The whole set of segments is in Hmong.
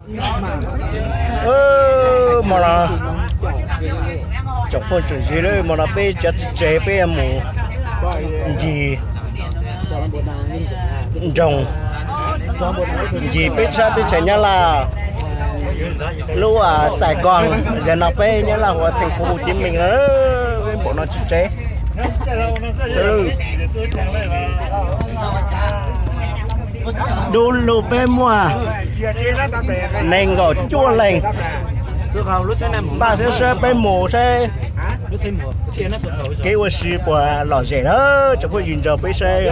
Hmo no tsoom phooj tsoom ywg, hmo no peb cov txiv tsev peb mus ncig nroog, ncig peb tshab teb chaws Nyab Laj lub Sài Gòn, yog no peb Nyab Laj hu thành phố Hồ Chí Minh no, peb npaum no txiv tsev. Dub lug peb muaj nees nkaum cuaj leeg. Npaj saib saib peb mus saib kev ua si puas lom zem na, tsoom phooj ywg nrog peb saib.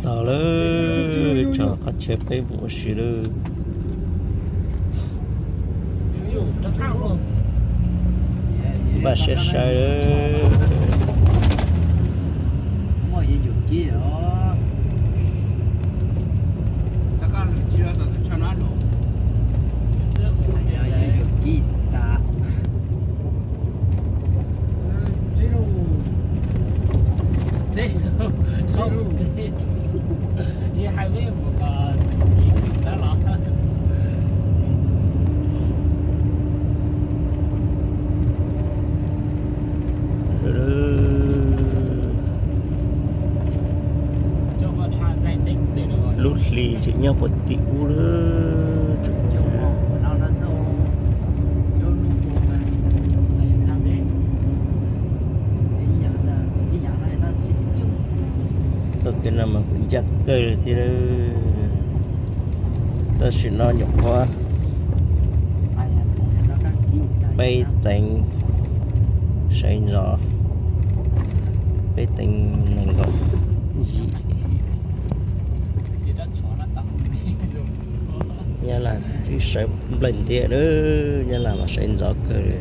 Txog lawm, tso qhov chaw peb mus ua si lawm. Npaj siab saib. Lub hli tseem nyob puag tim ub lawm. Txoj kev no mas kuj ncaj kawg li thiab. Tam sim no nyuam qhuav peb teev, sawv ntxov peb teev nees nkaum yim. Nyab Laj twb sawv nplawg ntiag lawm, Nyab Laj mas sawv ntxov kawg li.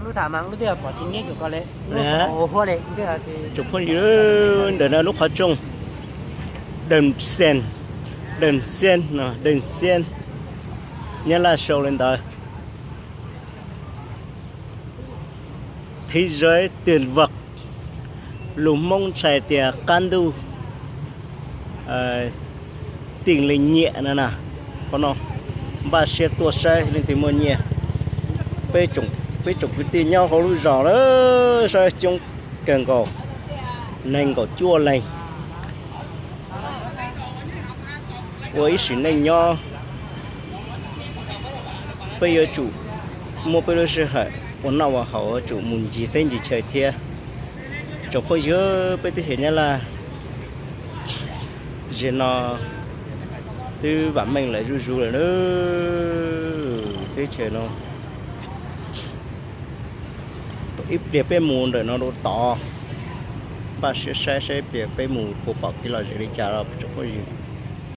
Lub tham mas lub twg pom tsis nyiam yuav ko li, lub hua li. Tsoom phooj ywg, ntawm no lub qhov rooj Đầm Sen, Đầm Sen no, Đầm Sen, Nyab Laj sau li ntawd. Thế giới tuyệt vời, lus Hmoob txhais tias qab ntuj tij li nyiam no na. Qhov no npaj siab tuaj saib leej twg muaj nyiaj. Peb tsoom kwv tij nyob hauv lub zos lawm, saib coob kawg nkaus, nees nkaum cuaj leeg. Ua ib sim neej nyob, peb yuav tsum muaj peb lub sij hawm ua noj ua haus, yuav tsum mus ncig teb ncig chaw thiab. Tsoom phooj ywg, peb teb chaws Nyab Laj zaum no twb vam meej lawm zuj zus lawm na. Teb chaws no, ib pliag peb mus ntawm no rau tod, npaj siab saib saib ib pliag peb mus puas pom kev lom zem li cas los tsoom phooj ywg.